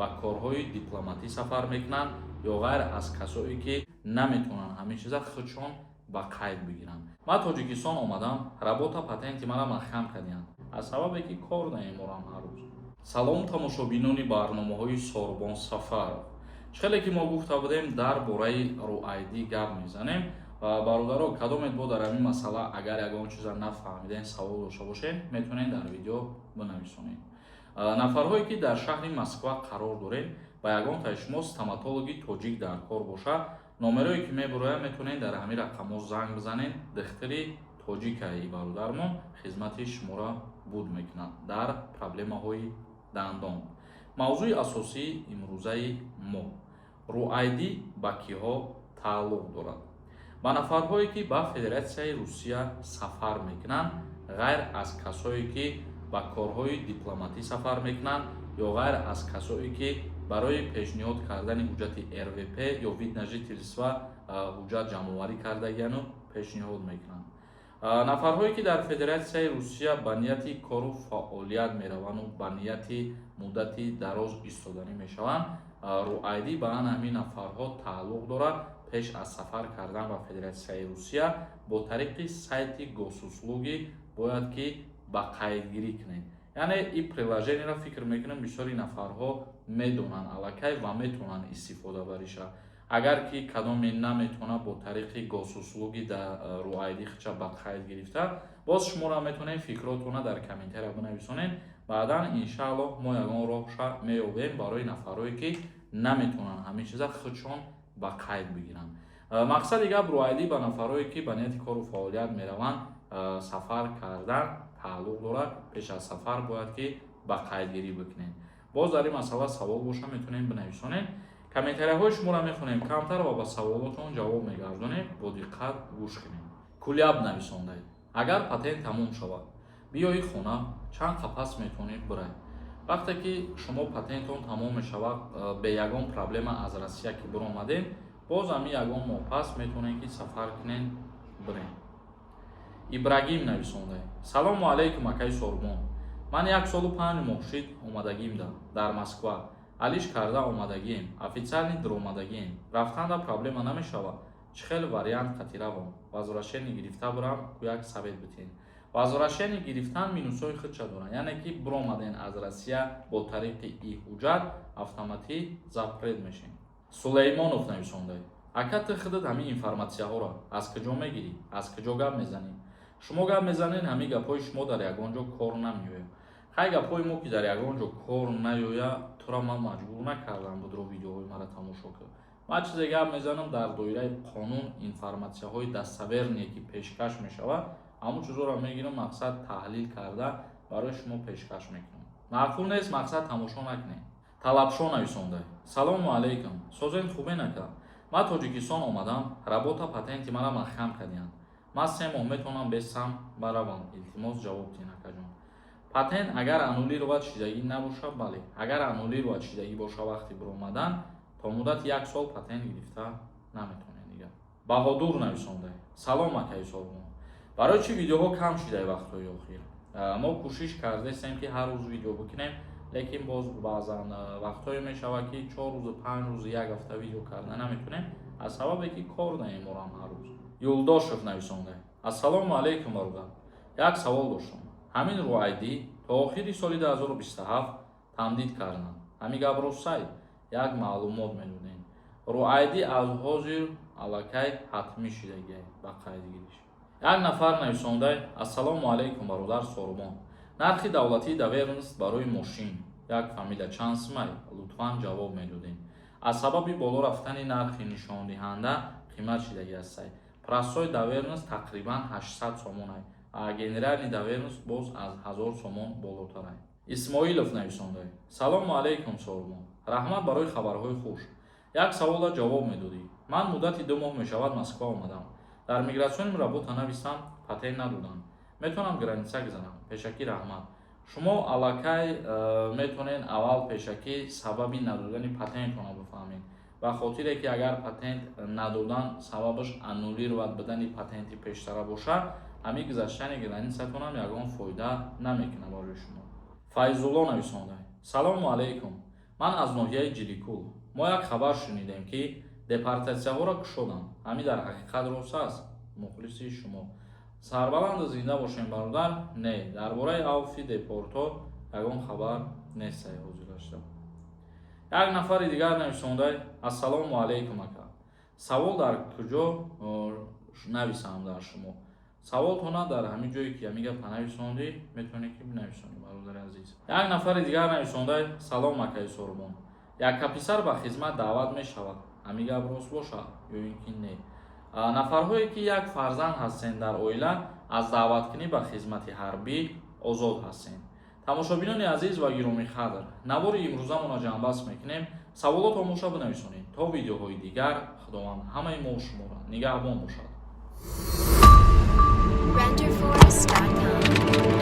Ба корҳои дипломатӣ сафар мекунанд ё ғайр аз касое, ки наметавонанд ҳамин чиза худшон ба қайд бигиранд. Ман Тоҷикистон омадам, работа патенти мара маҳкам кардиянд, аз сабабе ки кор наеморам ҳар рӯз. Салом, тамошобинони барномаҳои Сорбон Сафаров. Чӣ хеле ки мо гуфта будем, дар бораи RuID гап мезанем. Ва бародаро, кадомед бо дар ҳамин масъала агар ягон чиза нафаҳмиден, савол дошта бошед, метавонед дар видео бинависонед. Нафарҳое, ки дар шаҳри Москва қарор доред, ба ягон таи шумо стоматологи тоҷик дар кор бошад, номерое ки мебурояд, метавонед дар ҳамин рақамҳо занг бизанед. Духтари тоҷикаи бародармон хизмати шуморо буд мекунад дар проблемаҳои дандон. Мавзӯи асосии имрӯзаи мо: RuID ба киҳо тааллуқ дорад? Ба нафарҳое, ки ба Федератсияи Русия сафар мекунанд, ғайр аз касое, ки ба корҳои дипломатӣ сафар мекунанд ё ғайр аз касое, ки барои пешниҳод кардани ҳуҷҷати РВП ё вид на жительство ҳуҷҷат ҷамъоварӣ кардагияну пешниҳод мекунанд. Нафарҳое, ки дар Федератсияи Русия ба нияти кору фаъолият мераванду ба нияти муддати дароз истоданӣ мешаванд, RuID ба ан ҳамин нафарҳо тааллуқ дорад. Пеш аз сафар кардан ба Федератсияи Русия бо тариқи сайти Госуслуги бояд ки ба қайдгирӣ кунед. Яъне ин приложениеро, фикр мекунам, бисёри нафарҳо медонанд аллакай ва метавонанд истифода бариша. Агар ки кадоме наметавонад бо тариқи Госуслуги дар RuID худша ба қайд гирифта, боз шуморо метавонед фикротона дар комментария бинависонед. Баъдан, иншааллоҳ, мо ягон роҳша меёбем барои нафарҳое, ки наметавонанд ҳамин чиза худшон ба қайд бигиранд. Мақсади гап, RuID ба нафарҳое, ки ба нияти кору фаъолият мераванд, сафар кардан тааллуқ дорад. Пеш аз сафар бояд ки ба қайдгирӣ бикунед. Боз дар ин масъала савол боша, метавонем бинависонед. Комментарияҳои шуморо мехонем камтар ва ба саволотон ҷавоб мегардонем. Бо диққат гӯш кунем. Куляб нависондаед: агар патент тамом шавад, биёи хона, чанд қапас метавонед бирай? Вақте ки шумо патентон тамом мешавад, бе ягон проблема аз Россия ки биромадем, боз ҳами ягон моҳ пас метавонед, ки сафар кунед, бирем. Ибрагим нависондаед: салому алайкум, акаи Сорбон. Ман 1 солу 5 моҳ шид омадагимда, дар Москва алиш карда омадагием, официально диромадагием. Рафтанда проблема намешавад? Чӣ хел вариант қатиравом? Возвращение гирифта бирам? Кӯяк совет битен. Возвращение гирифтан минусҳои худша доранд, яъне ки биромаден аз Россия бо тариқи и ҳуҷҷат, автоматӣ запрет мешем. Сулеймонов нависондаед: ака, ту худат ҳамин информатсияҳоро аз куҷо мегирӣ, аз куҷо гап мезанӣ? Шумо гап мезанед, ҳамин гапҳои шумо дар ягон ҷо кор намеояд. Хай, гапҳои мо ки дар ягон ҷо кор наёяд, тура ман маҷбур накардам, будро видеоҳои маро тамошо кун. Ман чизе гап мезанам дар доираи қонун, информатсияҳои достоверные, ки пешкаш мешавад, ҳамон чизҳоро мегирам, мақсад, таҳлил карда барои шумо пешкаш мекунам. Маъқул нест, мақсад, тамошо накунед. Талабшо нависондай: салому алайкум, созен, хубен, ака? Ман Тоҷикистон омадам, работа патенти мара маҳкам кардиянд. Ман 3 моҳ метавонам без сам баравам? Илтимос, ҷавоб диҳен, акаҷон. Патент агар аннулировать шидагӣ набоша, бале. Агар аннулировать шидагӣ боша, вақти биромадан то муддати як сол патент гирифта наметавонед дигар. Баҳодур нависондай: салом, акаи Сорбон, барои чӣ видеоҳо кам шидаи вақтҳои охир? Мо кӯшиш кардастем, ки ҳар рӯз видео бикунем, лекин боз баъзан вақтҳое мешавад, ки 4 рӯзу, 5 рӯзу, як ҳафта видео карда наметавонем, аз сабабе ки кор наеморам ҳар рӯз. Юлдошев нависондай: ассалому алайкум, бародар, як савол доштам. Ҳамин RuID то охири соли 2027 тамдид карданд, ҳамин гап ростсай? Як маълумот медодем. RuID аз ҳозир аллакай ҳатмӣ шидагиай ба қайдгириш. Як нафар нависондай: ассалому алайкум, бародар Сорбон, нархи давлатии доверенность барои мошин як фамилия чанд сумай? Лутфан ҷавоб медодем. Аз сабаби боло рафтани нархи нишондиҳанда қимат шидагӣ астай. Простой доверенность тақрибан 800 сомонай, а генеральный доверенность боз аз 1000 сомон болотарай. Исмоилов нависондай: салому алайкум, Сорбон, раҳмат барои хабарҳои хуш. Як савола ҷавоб медодӣ. Ман муддати 2 моҳ мешавад Москва омадам, дар миграционный работа нависам, патент надодам. Метавонам граница гузарам? Пешакӣ раҳмат. Шумо аллакай метавонед аввал пешакӣ сабаби надодани патентона бифаҳмед, ба хотире ки агар патент надодан сабабаш аннулировать будани патенти пештара бошад, ҳамин гузаштани границатонам ягон фоида намекунад барои шумо. Файзулло нависонда: салому алайкум. Ман аз ноҳияи Ҷиликул. Мо як хабар шунидем, ки депортатсияҳоро кушоданд. Ҳамин дар ҳақиқат рост аст? Мухлиси шумо. Сарбаланду зинда бошем, бародар. Не, дар бораи авфи депорто ягон хабар нест ҳозирашта. Як нафари дигар нависонда: «Ассалому алайкум, ака. Савол дар куҷо нависам дар шумо?» Саволтона дар ҳамин ҷое, ки ҳамин гапа нависондӣ, метавонӣ, ки бинависонӣ, бародари азиз. Як нафари дигар нависонда: «Салом, акаи Сорбон. Якка писар ба хизмат даъват мешавад. Ҳамин гап рост бошад ё ин ки не?» Нафарҳое, ки як фарзанд ҳастен дар оила, аз даъваткунӣ ба хизмати ҳарбӣ озод ҳастен. Тамошобинони азиз ва гиромиқадр, навори имрӯзамонро ҷамъбаст мекунем. Саволотро моша бинависонед. То видеоҳои дигар Худованд ҳамаи мо шуморо нигаҳбон бошад. Renderforest.com.